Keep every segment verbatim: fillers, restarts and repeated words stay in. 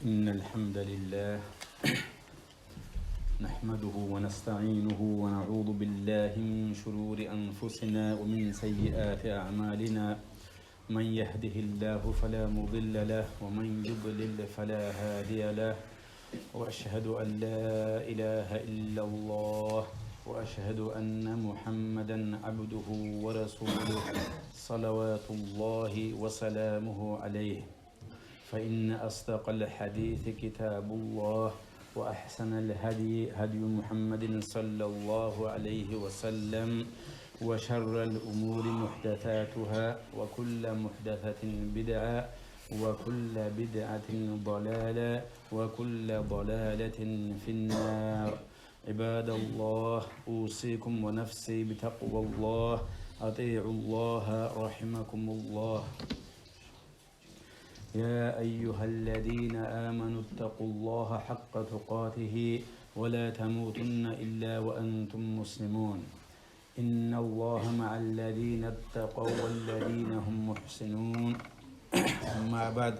إن الحمد لله نحمده ونستعينه ونعوذ بالله من شرور أنفسنا ومن سيئات أعمالنا. من يهده الله فلا مضل له ومن يضلل فلا هادي له. وأشهد أن لا إله إلا الله وأشهد أن محمدا عبده ورسوله صلوات الله وسلامه عليه. فإن أصدق الحديث كتاب الله، وأحسن الهدي هدي محمد صلى الله عليه وسلم، وشر الأمور محدثاتها، وكل محدثة بدعة، وكل بدعة ضلالة، وكل ضلالة في النار. عباد الله، أوصيكم ونفسي بتقوى الله. أطيعوا الله رحمكم الله. يا أيها الذين آمنوا اتقوا الله حق تقاته ولا تموتن إلا وأنتم مسلمون. إن الله مع الذين اتقوا والذين هم محسنون. أما بعد.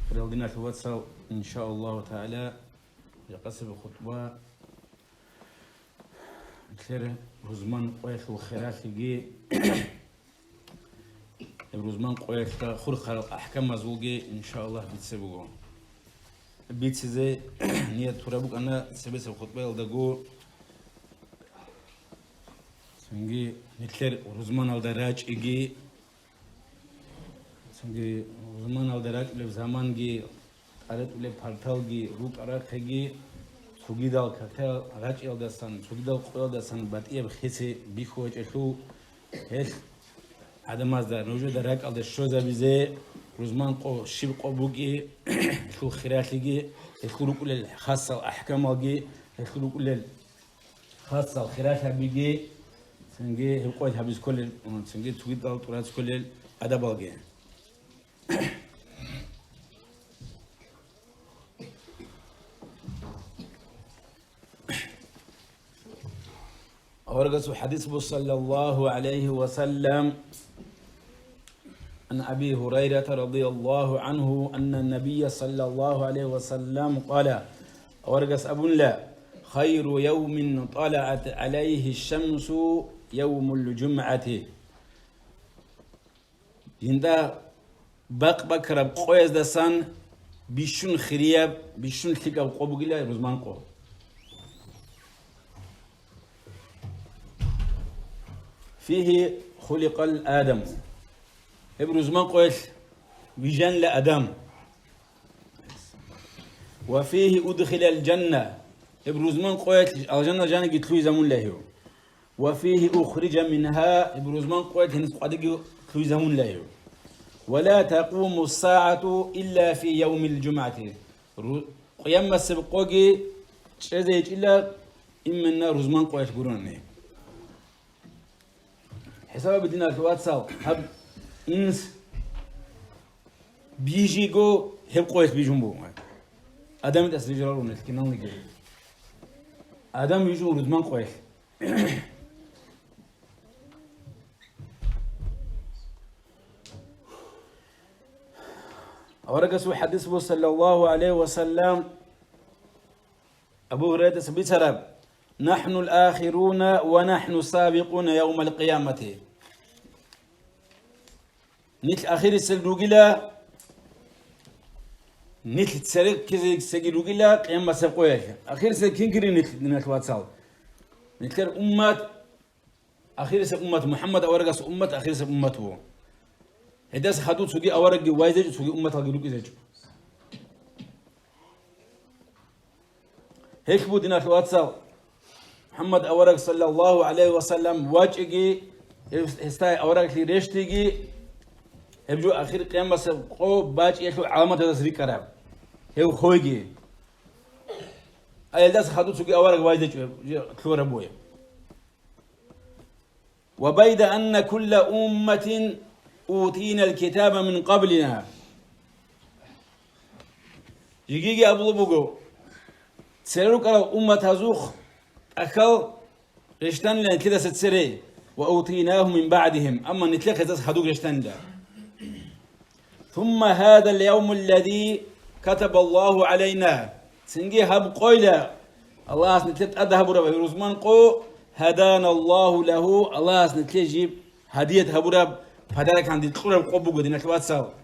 Хириял диналъул вацал, إن شاء الله تعالى, жакъасеб хутӀба Нилъер рузман къоялъул хиралъиги, гьеб рузман къоялъа хурхарал ахӀкамазулги, иншааллагь, бице буго. Бицизе ният тураб букӀана цебесеб хутӀбаялдаго, цинги нилъер рузманалда рачӀиги, цинги рузманалда рачӀулеб заманги, тӀаретӀулеб парталги, рукӀа-рахъиги, цогидал какда рачӀиялдасан, цогидал къоялдасан батӀияб хисе бихьулеб гьечӀелъул, гьелъ гӀадамазда, нужеда ракӀалде щвезабизе, рузман къо щиб къо бугеб, гьелъул хиралъиги, гьелъул рукӀулел хасал ахӀкамалги, гьелъул рукӀулел хасал хиралъабиги, цинги гьеб къоялъ гьабизе кколел, цинги цогидал тӀуразе кколел адабалги. Аварагасул хӀадис буго, саллаллагьу гӀалайгьи ва саллам, عن أبي هريرة رضي الله عنه أن النبي صلى الله عليه وسلم قال, аварагас абунила: خير يوم طلعت عليه الشمس يوم الجمعة. Жинда бакъ-бакараб къояздасан бищун хирияб, бищун лъикӀаб къо бугила рузман къо. فيه خلق آدم. Гьеб рузман къоялъ вижанила Адам. وفيه أدخل الجنة. Гьеб рузман къоялъ алжанна жаниги лъугьизамунила гьев. وفيه أخرج منها, гьеб рузман къоялъ гьениса къвадиги лъугьизамунила гьев. ولا تقوم الساعة إلا في يوم الجمعة. Ру-, къиямасеб къоги чӀезе гьечӀила именно рузман къоялъ гурони. ХӀисаб гьабе, диналъул вацал, гьаб инс бижиго гьеб къоялъ бижун буго. Адамидаса бижарал рунел киналниги. Адам вижун рузман къоялъ. Аварагасул хӀадис буго, саллаллагьу гӀалайгьи ва саллам, Абу Гьурайратаса бицараб: نحن الآخرون ونحن السابقون يوم القيامة. Нилъ ахирисел ругила, нилъ цереккизеги ругила къиямасеб къоялъ. Ахирисел кин кири нилъ, диналъ вацал? Нилъер уммат, ахирисеб уммат, МухӀаммад аварагас уммат, ахирисеб уммат вуго. Гьедаса хадуб цоги аварагги вайзечӀо, цоги умматалги рукӀизечӀо. Гьелъ буго, диналъ вацал, МухӀаммад авараг, саллаллагьу гӀалайгьи ва саллам, вачӀиги, гьев-, гьесда авараглъи рещтиги, гьеб жо ахир къиямасеб къо бачӀиялъул гӀаламаталдаса рикӀкӀараб. Гьев хойги. Гьелдаса хадуб цоги авараг вайзечӀо, гьеб жо лъугьараб бугеб. وبيد أن كل أمة أوتينا الكتاب من قبلنا. Жигиги абулеб буго, цере рукӀарал умматазухъ тӀахьал рещтӀанила нилъедаса цере, وأوتيناه من بعدهم, амма нилъехъе гьезас хадуб рещтӀанила. ثم هذا اليوم الذي كتب الله علينا. Цинги гьаб къойила, Аллагьас нилъер тӀад гьабураб гьеб рузман къо, هدانا الله له, Аллагьас нилъее жиб гьадият гьабураб, подарок гьанде кьураб къо буго, диналъул вацал.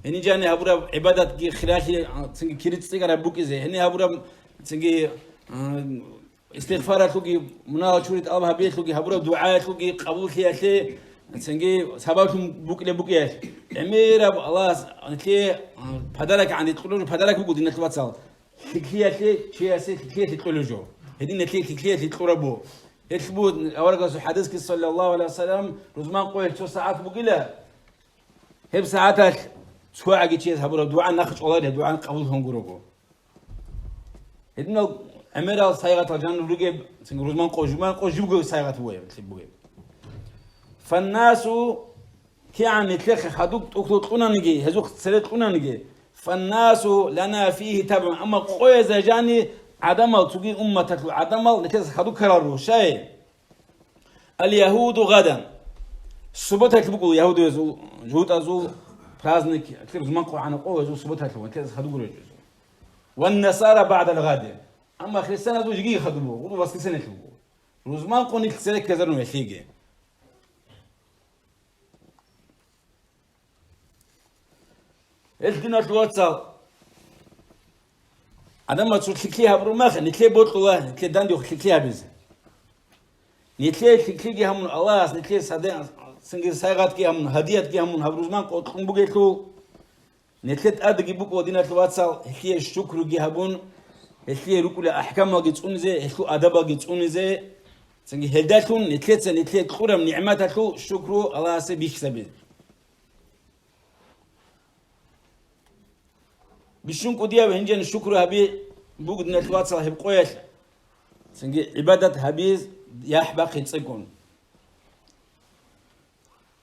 Гьениб жаниб гьабураб гӀибадатги хиралъи, цинги кири цӀикӀкӀараб букӀизе, гьениб гьабураб, цинги, а, истигъфаралъулги, мунагьал чури тӀалаб гьабиялъулги, гьабураб дугӀаялъулги къабуллъиялъе, цинги сабаблъун букӀине букӀиялъ. ГӀемераб Аллагьас нилъее, а, подарок гьанде кьураб жо, подарок буго, диналъул вацал. ЛъикӀлъиялъе, чиясе лъикӀлъиялъе кьураб жо. Гьедин нилъее лъикӀлъиялъе кьураб буго. Гьелъ буго аварагасул хӀадисги, саллаллагьу гӀалайгьи ва саллам, рузман къоялъ цо сагӀат бугила. Гьеб сагӀаталъ цогӀаги чияс гьабураб дугӀа нахъ чӀваларила, дугӀа къабул гьунгурого. Гьединал гӀемерал сайгъатал жанир ругеб, цинги рузман къо, жуман къо жибго сайгъат бугеб, лъеб бугеб. Фаннасу, кигӀан нилъехъе хадуб тӀухьдул кьунаниги, гьезухъ цере кьунаниги, фаннасу лана фигьи табгӀун, амма къоязда жани гӀадамал, цоги умматалъул гӀадамал нилъеца хадуб ккарал руго, щай? Аль-ягьуду гъадан. Субаталъ букӀула ягьудиязул, жугьутӀазул праздник, рузман къо гьаниб къо гьезул субаталъ, ва ккезе хадуб гуреб гьезул. Ван-насара баъдал гъади. Амма христианазул жеги хадуб буго, гъуду воскресеньялъ буго. Рузман къо нилъ цере ккезарун гьелъиги. Гьел, диналъул вацал, гӀадамал цо лъикӀлъи гьабураб мехалъ, нилъее бокьула, нилъее данде лъикӀлъи гьабизе. Нилъее лъикӀлъиги гьабун, Аллагьас нилъее саде-, цинги сайгъатги гьабун, гьадиятги гьабун, гьаб рузман къо кьун бугелъул, нилъее тӀадеги букӀула, диналъул вацал, гьелъие шукруги гьабун, гьелъие рукӀула ахӀкамалги цӀунизе, гьелъул адабалги цӀунизе, цинги гьелдалъун нилъеца нилъее кьураб нигӀматалъул шукру Аллагьасе бихьизабизе. Бищун кӀудияб гьанже шукру гьаби буго, диналъул вацал, гьеб къоялъ, цинги гӀибадат гьабиз яхӀ бахъи цӀикӀкӀун.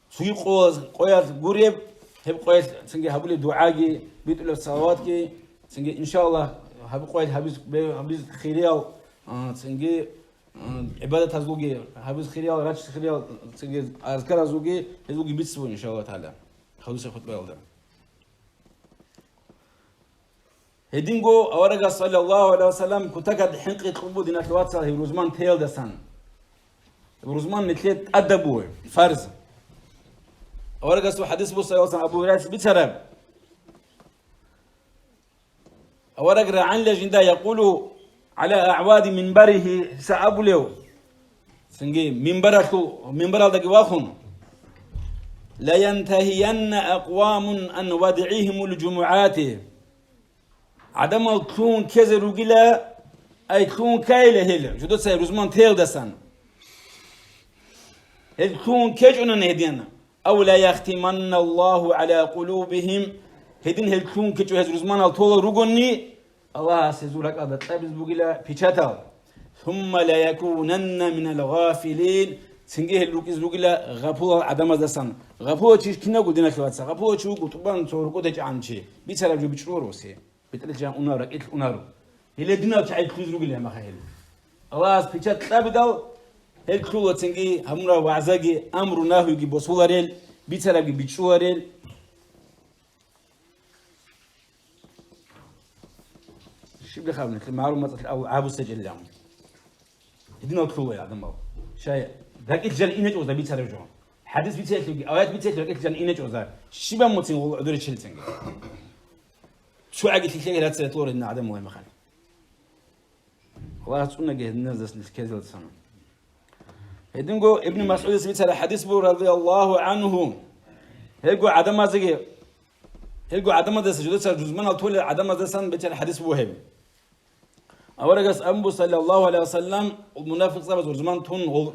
Цоги къо-, къоялъ гуреб, гьеб къоялъ цинги гьабулеб дугӀаги, битӀулеб салаватги, цинги, иншаллагь, гьаб къоялъ гьабиз, бе-, гьабиз хириял, а, цинги, а, гӀибадатазулги, гьабиз хириял, рачиз хириял, цинги азкаразулги, гьезулги бицун, иншаллагь тагӀала, хадусеб хутӀбаялда. Гьединго аварагас, саллаллагьу гӀалайгьи ва саллам, кутакад хӀинкъи кьун буго, диналъул вацал, гьеб рузман теялдасан. Гьеб рузман нилъее тӀадаб буго, фарз. Аварагасул хӀадис буго, саллаллагьу гӀалайгьи ва саллам, Абу Гьурайрас бицараб. Авараг рагӀанила жинда, якъулу гӀала агӀвади минбаригьи, гьес абулев, цинги минбаралъул, минбаралдаги вахун, «Лаянтагьиянна акъвамун ан вадгӀигьимул жумугӀати». ГӀадамал лъугьун ккезе ругила, ай лъугьун ккайила гьел, жидеца рузман теялдасан. Гьел лъугьун ккечӀони гьедин. «Ав ла яхтиманна Аллагьу гӀала къулубигьим», гьедин гьел лъугьун ккечӀо гьез рузманал толел ругони, Аллагьас гьезул ракӀалда кьабиз бугила печатал. «Сумма ла якунанна минал гъафилин», цинги гьел рукӀиз ругила гъапулал гӀадамаздасан. Гъапула чи кинав вуго, диналъул вацал? Гъапула чи вуго, тӀубан цо рукъо дечӀан чи, бицараб жо бичӀчӀуларо гьес. БетӀерчӀан унаро, ракӀилъ унаро. Гьеле динал чагӀи лъугьиз ругел гьамаха гьел. Аллагьас печат кьабидал, гьел лъугьула цинги гьабураб вагӀзаги, амру-нагьуги босуларел, бицарабги бичӀчӀуларел. Щиб хаб нилъер магӀруматалъ абу-, абусечӀелилан. Гьединал лъугьула гӀадамал. Щай, ракӀилъ жан ине чӀвазда бицараб жо. ХӀадис бицелъуги, аят бицелъуги ракӀилъ жан ине чӀвазда. Щибан муцин гъул гӀодоричилцинги. ЦогӀаги лъикӀлъиги рацӀцӀад лъугьарин гӀадамал гьамаха. Аллагьас цӀунаги гьединазда нилъ ккезелцана. Гьединго Ибн МасгӀудас бицараб хӀадис буго, радияллагьу гӀангьу. Гьелго гӀадамазеги, гьелго гӀадамаздаса, жидеца рузманал толел гӀадамаздасан бицараб хӀадис буго гьеб. Аварагас абун буго, саллаллагьу гӀалайгьи ва саллам, мунафикъзабаз рузман тун гъол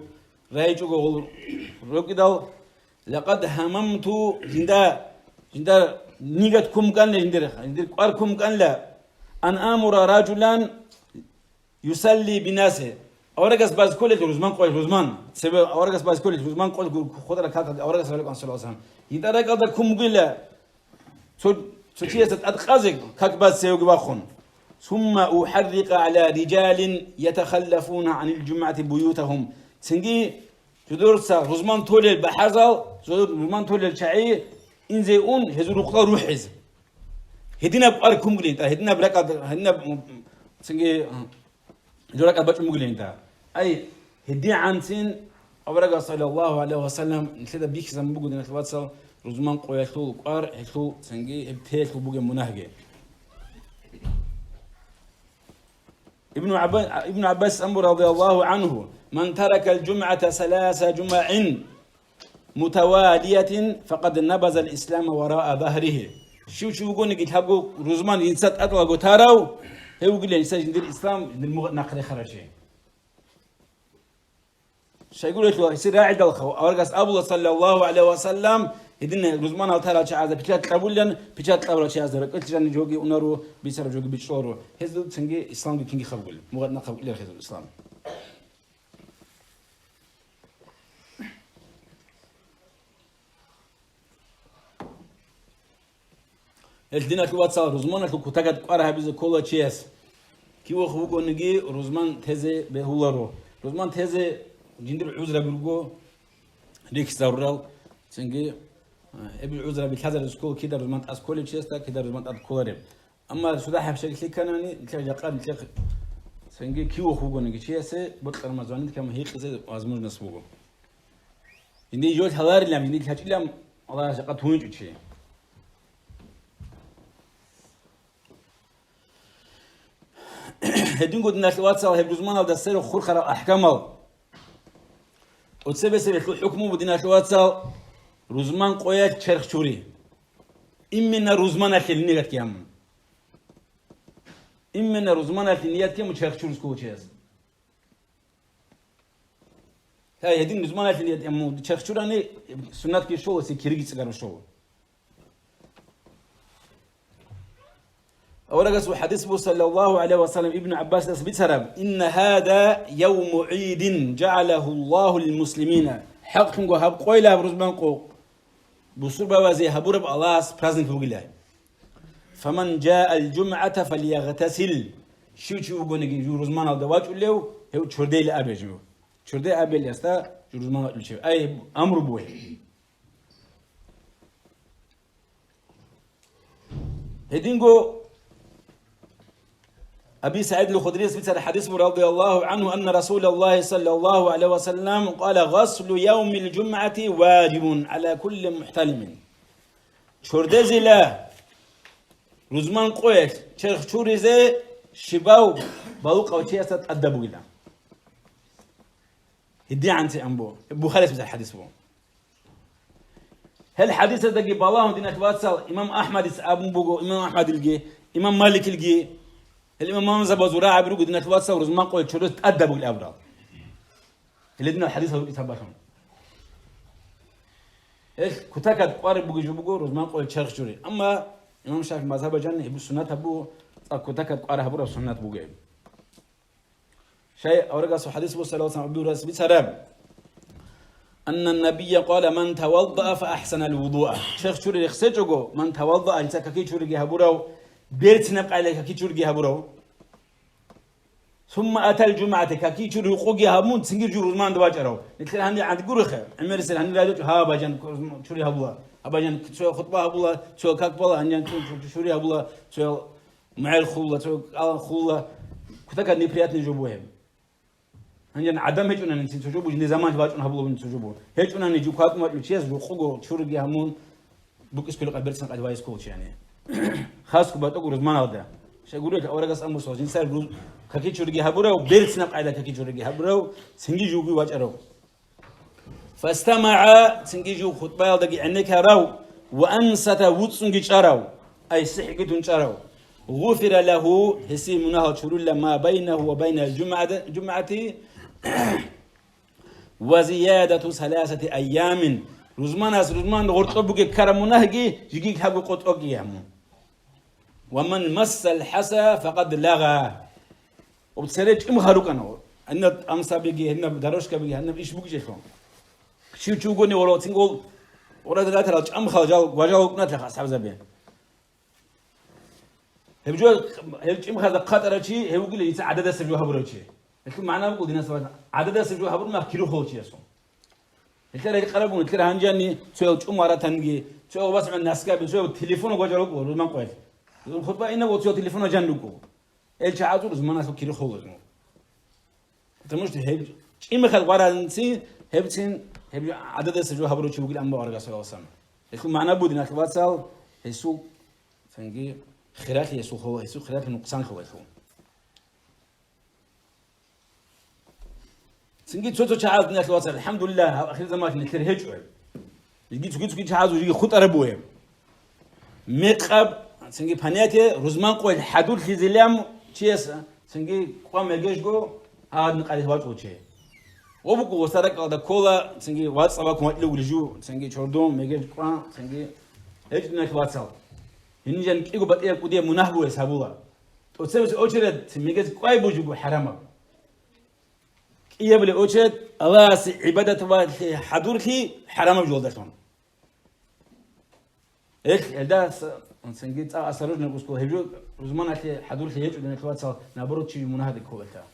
райчӀого гъол рукӀидал, «Лакъад гьамамту», жинда, жинда нигат ккун букӀанила жиндир, жиндир кӀвар ккун букӀанила, «ан амура ражулан юсалли биннаси». Аварагас баз кколел рузман къоялъ, рузман. Цебе аварагас баз кколел рузман къоялъ гур-, хутӀараб какалда аварагас раликъан, саллаллагьу гӀалайгьи ва саллам. ГьитӀараб ракӀалда ккун бугила цо, цо чиясда тӀад къазе как баз цевеги вахун. «Сумма ухӀаррикъа гӀала рижалин ятахаллафуна гӀанил жумгӀати буютагьум». Цинги жидерца рузман толел бахӀарзал, жидер рузман толел чагӀи инзе ун, гьезул рукъалъ рухӀизе. Гьединаб кӀвар ккун бугилан, гьединаб ракӀалда, гьединаб, м, м, цинги, м, жо ракӀалда бачӀун бугилан. Ай, гьедигӀанцин аварагас, саллаллагьу гӀалайгьи ва саллам, нилъеда бихьизабун буго, диналъул вацал, рузман къоялъул кӀвар, гьелъул цинги гьеб теялъул бугеб мунагьги. Ибну ГӀабба-, Ибну ГӀаббас амбу, радияллагьу гӀангьу: «Ман таракал жумгӀата саласа жумагӀин мутавалиятин, факъад набазал ислама вараа загьригьи». Щив чи вугониги лъабго рузман жинца тӀадлаго тарав, гьев вугилан жинца жиндир ислам, жиндир мугъ нахъ рехарав чи. Щайгурелъул гьесие рагӀидалха, аварагас абула, саллаллагьу гӀалайгьи ва саллам, гьедин рузманал тарал чагӀазда печать кьабулилан, печать кьабурал чагӀазда ракӀалъ жаниб жоги унаро, бицараб жоги бичӀчӀуларо. Гьезул цинги исламги кинги хабгул, мугъ нахъ хабгулел гьезул ислам. Гьелъ, диналъул вацал, рузманалъул кутакалда кӀвар гьабизе ккола чияс. Кивухъ вукӀаниги рузман тезе бегьуларо. Рузман тезе жиндир гӀузраби руго, рихьизарурал, цинги, а, гьеб гӀузраби лъазаризе ккола кида рузман тӀаса кколев чиясда, кида рузман тӀад кколареб. Амма суда хӀебщаги лъиканани, нилъер жакъа, нилъер цинги кивухъ вугониги чиясе бокьараб мазунин кама гьикъизе возможность буго. Жиндие жо лъаларилан, жиндие лъачӀилан Аллагьас жакъа туничӀо чи. Гьединго, диналъул вацал, гьеб рузманалда сверухъ хурхарал ахӀкамал тӀоцебесеб гьелъул хӀукму буго, диналъул вацал, рузман къоялъ черх чури. Именно рузманалъе ниятги гьабун. Именно рузманалъе ниятги гьабун черх чуризе ккола чияс. Гьай, гьедин рузманалъе ниятги гьабун черх чурани суннатги щола, се кириги цӀикӀкӀараб щола. Аварагасул хадис буго, саллаллагьу гӀалайгьи ва саллам, Ибн ГӀаббасидас бицараб: «Инна гьаза явму гӀидин жагӀалагьу Аллагьу лилмуслимина». ХӀакълъунго гьаб къойила, гьаб рузман къо бусурбабазе гьабураб Аллагьас праздник бугила. «Фаман жаал жумгӀата фальягътасил». Щив чи вугониги жив рузманалда вачӀулев, гьев чордейила абе жив. Чордей абелиясда жив рузман вачӀулев чи. Ай, амру бугье. Гьединго Аби СагӀид ал-Худрияс бицараб хадис буго, радияллагьу гӀангьу, анна Расулаллагьи саллаллагьу гӀалайгьи ва саллам къала: «Гъаслу явмил жумгӀати важибун гӀала кулли мухӀталимин». Чордезила рузман къоялъ черх чуризе щибав балугъав чиясда тӀадаб бугила. ГьедигӀанцин абун буго. Бухарияс бицараб хадис буго. Гьел хадисаздаги балагьун, диналъ вацал, имам Ахмадица абун буго, имам Ахмадилги, имам Маликилги, гьел имамзабазул рагӀаби руго, диналъ вацал, рузман къоялъ чордоз тӀадаб бугил абурал. Гьеле динал хадисал рукӀи табалъун. Гьел кутакад кӀвараб бугеб жо буго рузман къоялъ черх чури. Амма имам ШафигӀи мазгьабалда жаниб гьеб суннатаб буго, цӀакъ кутакад кӀвар гьабураб суннат бугеб. Щай аварагасул хадис буго, саллаллагьу гӀалайгьи ва саллам, Абу Гьурайрас бицараб: «Анна набийя къала: ман таваддаа фа ахсанал вудуа». Черх чури рехсечӀого, «ман таваддаа», гьелъа каки чуриги гьабурав, берцинаб къайла каки чуриги гьабурав. «Сумма атал жумгӀата», каки чури гьукъуги гьабун, цинги жив рузманда вачӀарав. Нилъер гьанир гӀадгурухъе, гӀемерисел гьанир гьадучӀо, гьа, бажан, чури гьабула, гьа, бажан, цоял хутӀба гьабула, цоял как бала, гьанжан чу-, чу-, чури гьабула, цоял мугӀел хула, цо кӀалан хула, кутакад неприятный жо бугеб. Гьанже гӀадам гьечӀунани цин цо жо буго, жиндир заман бачӀун гьабулеб цо жо буго. ГьечӀунани жо кватӀун вачӀун чияс жо къого чуриги гьамун букӀискули къай берцин къайда вайискул чияни. Хасго батӀаго рузманалда. Щай гурел аварагас амрусал жинсай руз-, каки чуриги гьабурав, берцинаб къайда каки чуриги гьабурав, цинги жуги вачӀарав. ФастамагӀа, цинги жив хутӀбаялдаги гӀенеккарав, ва ансата, вуцӀцӀунги чӀарав, ай сихӀги тун чӀарав. Гъуфира лагьу, гьесие мунагьал чурулла ма байнагьу ва байнал жумгӀа-, жумгӀати ва зиядату саласати айямин. Рузманас рузман гъоркьоб бугеб ккараб мунагьги жиги лъабго къотӀоги гьамун. Ва ман массал хӀаса факъад лагъа. Об цере чӀумха рукӀана. Гьанна тӀамсабиги, гьанна дорожкабиги, гьанна иш бугичӀелъун. Щив чи вугони валав, цинги гъол орадалатарал чӀамхал жал, гважал рукӀунатлъа асхӀабзаби. Гьеб жо, гьел чӀимхазда хъатӀарав чи гьев вугилан, жинца гӀададасеб жо гьабурав чи. Гьелъул магӀна буго, динас вацал, гӀададасеб жо гьабураб мехалъ кирухъ хъолев чиясул. Гьелъ рекъараб буго, гьелъ гьанжани цоял чӀумаратанги, Цо гъобас гӀун наскаби, цо телефон гвачӀарав вукӀо рузман къоялъ. Хутба инаб цо телефон жан рукӀо. Ил чагӀазул рузманалъул кири холозму. Потому что гьеб чӀимихал варанцин, гьебцин, гьеб гӀададаса жо гьабурав чи вугилан ва аргасал алсан. Гьелъул магӀна бугин, ахир вацал, гьесул цинги хиралъи гьесул хо-, гьесул хиралъи нукъсан хьула гьелъул. Цинги цо-цо чагӀаз, диналъул вацал, алхӀамдулиллагь, гьаб ахирзаманалъ нилъер гьечӀо гьеб. Жиги цуги-цуги чагӀаз жиги хутӀараб бугеб. Мекъаб, цинги понятие, рузман къоялъ хӀадурлъизилан чияс, цинги къван мегежго, гьадин къайдалъ вачӀулев чи. Гъо букӀу гъоса ракӀалда ккола, цинги вацӀцӀа вакун ватӀлев вугилан жив, цинги чордон, мегеж къван, цинги гьечӀо, диналъул вацал. Гьениб жан кӀиго батӀияб кӀудияб мунагь бугес гьабула. ТӀоцебесеб очередь мегез кӀвай бужуго хӀарамаб. КӀиябли очередь Аллагьасе гӀибадат ва хӀадурлъи хӀарамаб жолдалъун. Эх, гьелдаса цинги цӀакъ осторожно гьаб жо, рузманалъе хӀадурлъи гьечӀо, диналъул вацал, наоборот, чи мунагьалде кколелъа.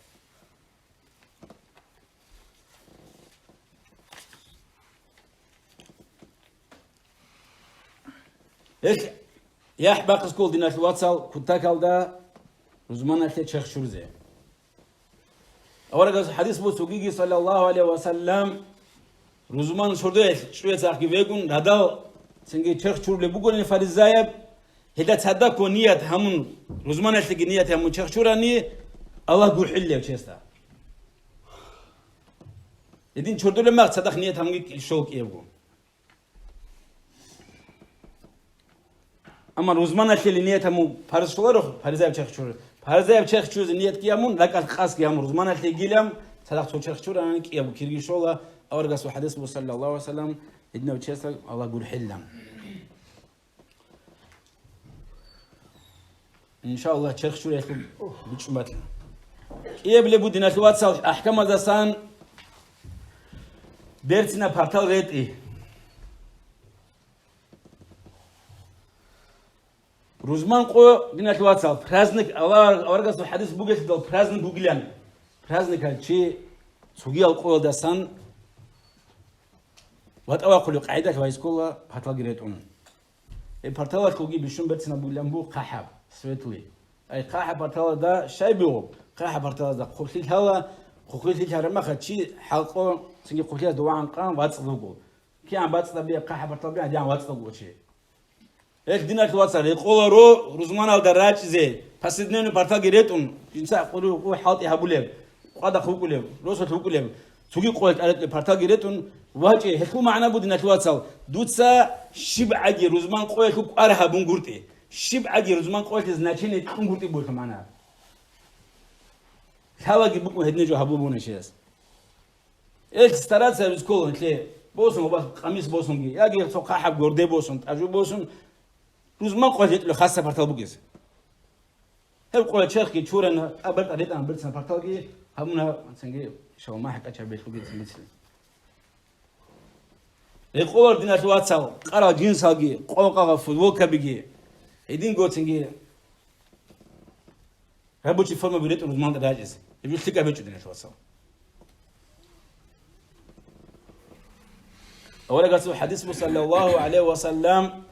Эх, яхӀ бахъис ккол, диналъул вацал, кутакалда рузманалъе черх чуризе. Аварагас хӀадис буго цогиги, саллаллагьу гӀалайгьи ва саллам, рузман чордоялъ чӀвецахъги вегун, радал цинги черх чурулеб бугони фаризаяб, гьелда цадахъго ният гьамун, рузманалъеги ният гьамун черх чурани, Аллагь гурхӀилев чесда. Гьедин чордолеб мах цадахъ ният гьамунги щол кӀиябго. Амма рузманалъе ният гьамун парз щоларо, фаризаяб черх чуризе. Фаризаяб черх чуризе ният гьамун, ракӀалъ къасги гьамун, рузманалъе гилан, цадахъ цо черх чурани кӀиябго кирги щола, аварагасул хӀадис буго, саллаллагьу гӀалайгьи ва саллам, гьединав чиясда Аллагь гурхӀилан. Иншаллагь, черх чуриялъул бичӀчӀун батила. КӀияб лебу, диналъул вацал, ахӀкамаздасан берцинаб партал ретӀи. Рузман къо, диналъул вацал, праздник, Аллагь, аварагасул хӀадис бугелъидал праздник бугилан. Праздникал чи цогиял къоялдасан ватӀа вахъулев къагӀидалъ вайскола парталги ретӀун. Гьеб парталалъулги бищун берцинаб бугилан буго хъахӀаб, светлый. Ай, хъахӀаб парталазда щай бугеб? ХъахӀаб парталазда хъухӀлъи лъала, хъухӀлъи лъараб мехалъ чи хӀалкъо, цинги хъухӀлъиялъ дов вагӀан къан вацӀцӀад вуго. КигӀан бацӀцӀадаб хъахӀаб партал бигӀан, дигӀан вацӀцӀад вуго чи. Гьелъ, диналъул вацал, рекъоларо рузманалда рачӀизе, повседневный парталги ретӀун, жинца къулу-, къу хӀалтӀи гьабулеб, къвадахъ вукӀулев, росулъ вукӀулев, цоги къоялъ тӀаретӀулеб парталги ретӀун вачӀе. Гьелъул магӀна буго, диналъул вацал, дуца щибгӀаги рузман къоялъул кӀвар гьабунгутӀи, щибгӀаги рузман къоялъе значение кьунгутӀи буго магӀна. Лъалаги букӀун гьединаб жо гьабулеб бугони чияс. Эх, стараться гьабиз ккола нилъее, босун, ва къамис босунги, яги цо хъахӀаб горде босун, тӀажу босун, рузман къоялъ ретӀулеб хасаб партал бугес. Гьеб къоялъ черхги чурана, тӀабар-тӀад ретӀана берцинаб парталги, гьабуна цинги шалмахӀ кӀачаб белъуги цинги цин. Рекъолар, диналъул вацал, къарал жинсалги, къо-къагъал футболкабиги, гьединго цинги рабочий формаби ретӀун рузманалда рачӀизе. Гьеб жо лъикӀаб гьечӀо, диналъул вацал. Аварагасул хӀадис буго, саллаллагьу гӀалайгьи ва саллам,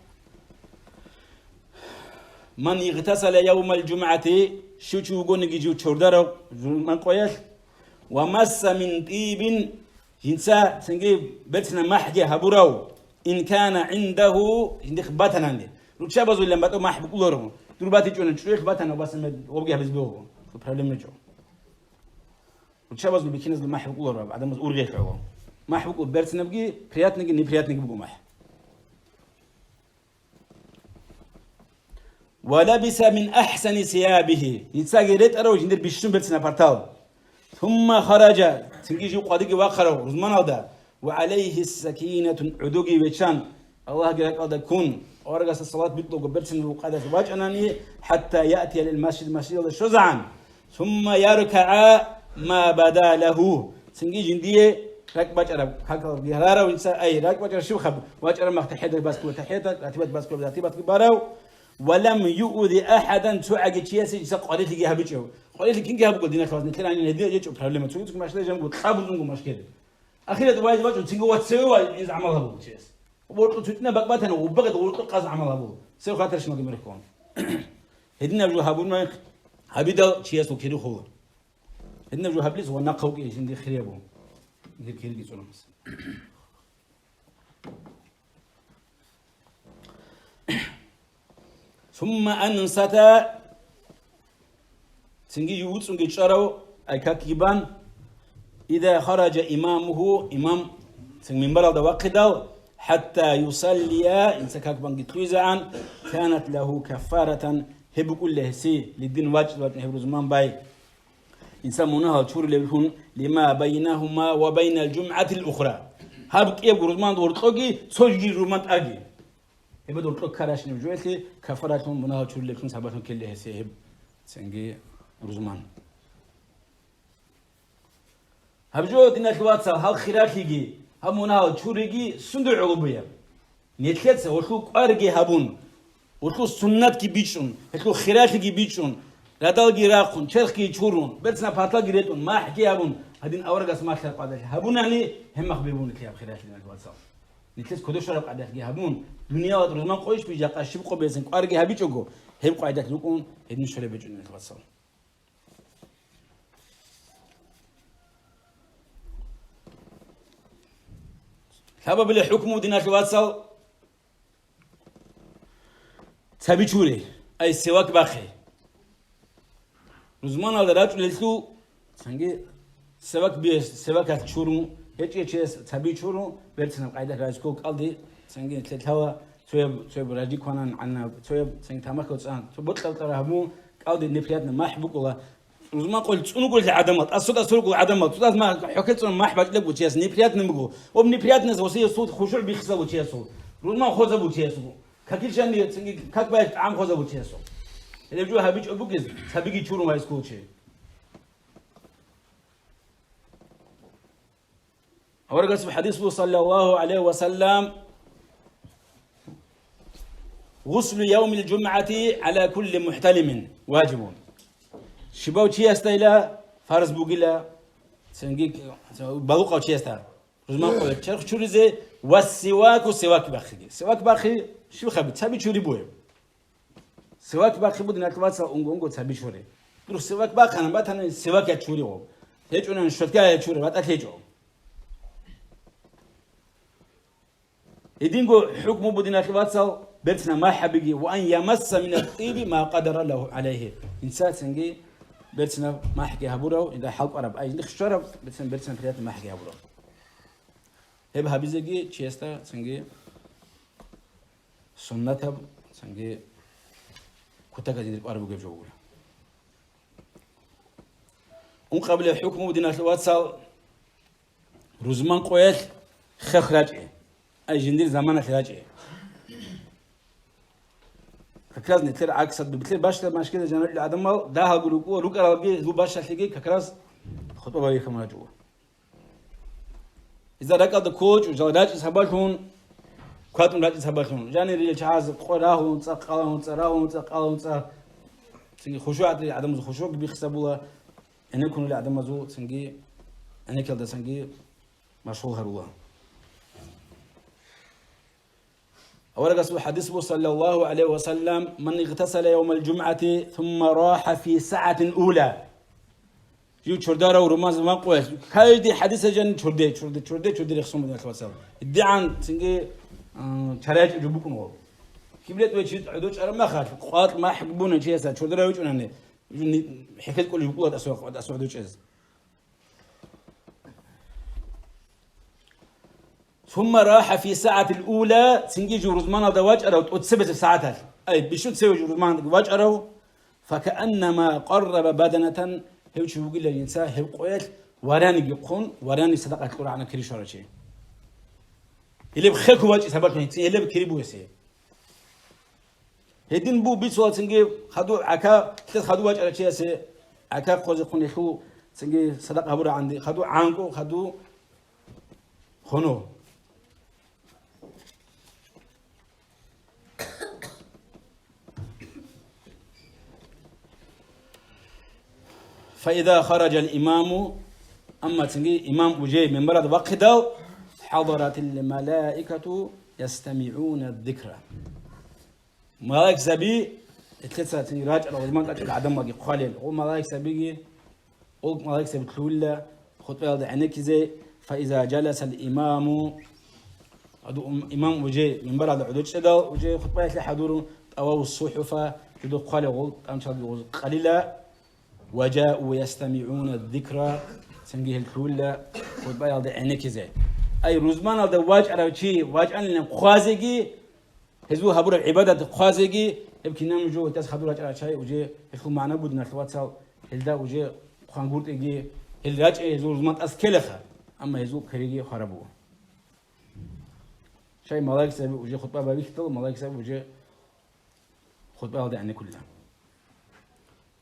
«Ман игътасала явмал жумгӀати», щив чи вугониги жив чордарав жумгӀа къоялъ, «ва масса мин тӀибин», жинца цинги берцинаб махӀги гьабурав, «ин кана гӀиндагьу», жиндихъ батанани. Руччабазулилан батӀа махӀ букӀуларо. Дур батичӀони чӀужуялъ батана, ва саме обги гьабиз бегьуго. Проблема гьечӀо. Руччабазул бикиназул махӀ букӀуларо, гӀадамаз ургъел гӀоло. МахӀ букӀу берцинабги, приятныйги, неприятныйги буго махӀ. «Ва лабиса мин ахӀсани сиябигьи», гьицаги ретӀарав жиндир бищун берцинаб партал. «Сумма хараджа», цинги жив къвадиги вахъарав рузманалда, «ва гӀалайгьи сакинатун», гӀодоги вечан, Аллагьги ракӀалда ккун, аварагасда салат битӀулаго берцинаб къайдалъ вачӀанани, «хӀатта яътия лил масжид», масжидалде щвезегӀан, «сумма яркагӀа ма бада лагьу», цинги жиндие ракӀбачӀараб, какал гьарарав инсан, ай, ракӀбачӀараб щиб хаб, вачӀараб мах тахӀияталъ баскула тахӀияталъ, ратибат баскула ратибатги барав, «ва лам юъзи ахӀадан», цогӀаги чиясе жинца къварилъиги гьабичӀев. Къварилъи кинги гьабуго, диналъул вацал, нилъер гьанин гьедин гьечӀо проблема. Цоги-цоги машгьурал жан буго, кьабулзунго машгьур. Ахират вайз вачӀун, цинги вацеве вай, гьез гӀамал гьабуго чияс. Гъоркьо цутӀина бакӀбатана, гъуббагъад гъоркьо къаз гӀамал гьабула. Цев хатарщинал гьеб рехъон. Гьединаб жо гьабурмай гьабидал чиясул кири хула. Гьединаб жо гьабилис ва нахъа вукӀи жинди хириябу. Гьир кириги цӀунамас. Сумма ансата, цинги вуцӀунги чӀарав, ай какги бан, ида хараджа имамуху, имам цин минбаралда вахъидал, хӀатта юсаллия, инса как банги кьуйзагӀан, канат лагьу каффаратан, гьеб букӀулла гьесие, лиддин вачӀ-, вачӀун гьеб рузман бай. Инсан мунагьал чурулевлъун, лима байнагьума ва байнал жумгӀатил ухра. Гьаб кӀиябго рузман гъоркьоги, цоги рузман тӀаги. Гьеб гъоркьо ккаращинаб жоялъе кафаратлъун мунагьал чурулевлъун сабаблъун ккеле гьесие гьеб цинги рузман. Гьаб жо, диналъ вацал, гьал хиралъиги, гьаб мунагьал чуриги сундуй гӀоло буяб? Нилъеца гьелъул кӀварги гьабун, гьелъул суннатги бичӀчӀун, гьелъул хиралъиги бичӀчӀун, радалги рахъун, черхги чурун, берцинаб паталги ретӀун, махӀги гьабун, гьадин аварагас малъараб къагӀидалъ гьабунани, гьеб мах бегьун нилъ гьаб хиралъи, диналъ вацал. Нилъеца кодоб щвараб къагӀидалъги гьабун, дуниялалда рузман къойищ бижахъа щиб къо берцин кӀварги гьабичӀого, гьеб къагӀидалъ рукӀун, гьедин щвараб гьечӀо, диналъ вацал. Лъабабилеб хӀукму, диналъ вацал, цаби чури, ай севак бахъи. Рузманалда рачӀунелъул цинги севак би-, севакалъ чурун, гьечӀев чияс цаби чурун, берцинаб къайда райскул кӀалди, цинги лъелъала цояб, цояб ражи кванан гӀанаб, цояб цинги тамахьал цӀан, цо бокьа-бокьараб гьабун, кӀалди неприятно махӀ букӀула. Рузман къойил цӀунугулъи гӀадамал, тӀасо-тӀасоргул гӀадамал, цӀудаз ма-, хӀухьел цӀун махӀ бачӀилеб буго чияс, неприятно буго. Об неприятность гъосие суд хушугӀ биххизабу чиясул. Рузман хозабу чиясул. Какилчани цинги как баялъ тӀагӀам хозабу чиясул. Гьеб жо гьабичӀо бугез, цабиги чурун вайс кколчи. Аварагасул хӀадис буго, саллаллагьу гӀалайгьи ва саллам, «Гъуслу явмил жумгӀати гӀала кулли мухӀталимин важибун». Щибав чиясдайила фарз бугила, цинги балугъав чиясда рузман къоялъ черх чуризе ва сиваку, сивак бахъиги. Сивак бахъи щиб хаби? Цаби чури бугеб. Сивак бахъи бугин, диналъ вацал, унго-унго цаби чури. Дур сивак бахъана, батани сивак я чури гъоб. ГьечӀунани щотка я чури, батӀа лъечӀо. Гьединго хӀукму бугин, диналъ вацал, берцинаб махӀ гьабиги, «ва ан ямасса мина тӀиби ма къадара лагьу гӀалайгьи». Инса цинги берцинаб махӀги гьабурав, инда хӀалкӀвараб, ай, жиндихъ щвараб, берцин, берцинаб приятный махӀги гьабурав. Гьеб гьабизеги чиясда цинги суннатаб, цинги кутакаб жиндир кӀвар бугеб жо гуро. Ункъабилеб хӀукму бугин, диналъ вацал, рузман къоялъ хех рачӀи, ай жиндир заманалъ рачӀи. Как раз нилъер гӀаксалда, нилъер бащдаб машгида жаниб гӀадамал дагьалги рукӀуна, рукӀаралги, гьеб бащдалъеги как раз хутӀба байбихьун рачӀуна. Гьезда ракӀалда кколчӀо, жал рачӀи сабаблъун, кватӀун рачӀи сабаблъун. Жанирил чагӀаз къо рагьун цӀа, къалаун цӀа, рагьун цӀа, къалаун цӀа. Цинги хушугӀатри гӀадамазул хушугӀги биххизабула, гӀенеккунел гӀадамазул цинги гӀенеккелдасанги машгъул гьарула. Аварагасул хӀадис буго, саллаллагьу гӀалайгьи ва саллам, «Ман игътасала явмал жумгӀати, сумма раха фи сагӀатин ула». Жив чордарав рузман къоялъ. Каждый хӀадисалда жаниб чорде, чорде, чорде, чорде рехсон бугин, диналъ вацал. ДигӀан цинги, а, чара ячӀеб жо букӀун гъоб. Киблет ве чи гӀодов чӀараб махалъ, къватӀ махӀ бугеб чиясда чордарав вичӀунани, жив ни-, хӀехьел кӀолеб букӀула тӀасо-, тӀасо гӀодов чӀезе. Сумма раха фи сагӀатил ула, цинги жив рузманалда вачӀарав тӀоцебесеб сагӀаталъ. Ай, бищун цеве жив рузманалда вачӀарав, факааннама къарраба баданатан, гьев чи вугила жинца гьеб къоялъ вараниги хъун, варани садакъа кьурагӀана кири щварав чи. Гьелеб хехго вачӀи сабаблъун, гьелеб кири бугесе. Гьедин бу бицула цинги хаду гӀака, лъес хаду вачӀарав чиясе гӀака хъвазе хъун гьелъул цинги садакъа гьабурагӀанди, хаду гӀанкӀу, хаду хоно. Фаиза хараджал имаму, амма цинги имам уже минбаралда вахъидал, хӀадаратил малаикату, ястамигӀуна ззикра. Малаикзаби, гьелъеца цин рачӀарал, рузман рачӀарал гӀадамалги хъвалел. Гъо малаикзабиги, гъо малаикзаби лъугьула хутӀбаялда гӀенеккизе, фаиза жаласал имаму, гьадур ум-, имам уже минбаралда гӀодор чӀедал, уже хутӀбаялъе хӀадурун, тӀававу сухӀуфа, жидер хъвалел гъол тӀамчалги гъоз къалила, ва жаъу ястамигӀуна ззикра, цинги гьел лъугьула хутӀбаялда гӀенеккизе. Ай, рузманалда вачӀарав чи вачӀанилан хъвазеги, гьезул гьабураб гӀибадат хъвазеги, гьеб кинаб жо гьелдаса хадур рачӀарал чагӀи уже гьелъул магӀна буго, диналъул вацал, гьелда уже хъван гуртӀиги, гьел рачӀи гьезул рузман тӀаса ккелаха, амма гьезул кириги хвараб буго. Чай малаикзаби уже хутӀба бабихьидал, малаикзаби уже хутӀбаялда гӀенеккулила.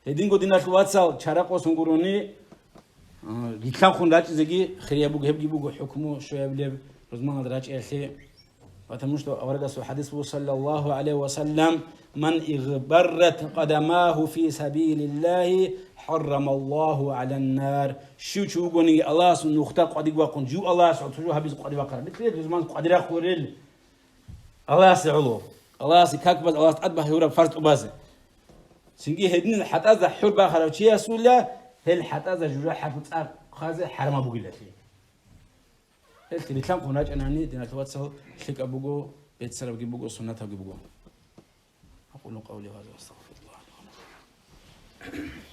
Гьединго, диналъул вацал, чара къосун гурони, а, рилълъанхъун рачӀизеги хирияб буго, гьебги буго хӀукму щвеяблеб рузманалда рачӀиялъе. Потому что аварагасул хадис буго, саллаллаху гӀалайхи ва саллям: «Ман игъбаррат къадамаху фи сабилиллагьи, хӀаррамаллагьу гӀалан нар». Щив чи вугониги Аллагьас нухда къвадив вахъун, жив Аллагьас гӀоло цо жо гьабизе къвадив вахъарав, бетӀер рузман къвадирахъ вурел. Аллагьасе гӀоло, Аллагьасе как баз, Аллагьас тӀад бахӀи гьураб фарз тӀубазе. Цинги гьедин хӀатӀазда хӀур бахарав чиясула, гьел хӀатӀазда жужахӀалъул цӀар хъвазе хӀарамаб бугилалъе. Гьелъ рилълъанхъун рачӀанани, диналъул вацал, лъикӀаб буго, беццарабги буго, суннатабги буго. أقول قولي هذا وأستغفر الله لي ولكم.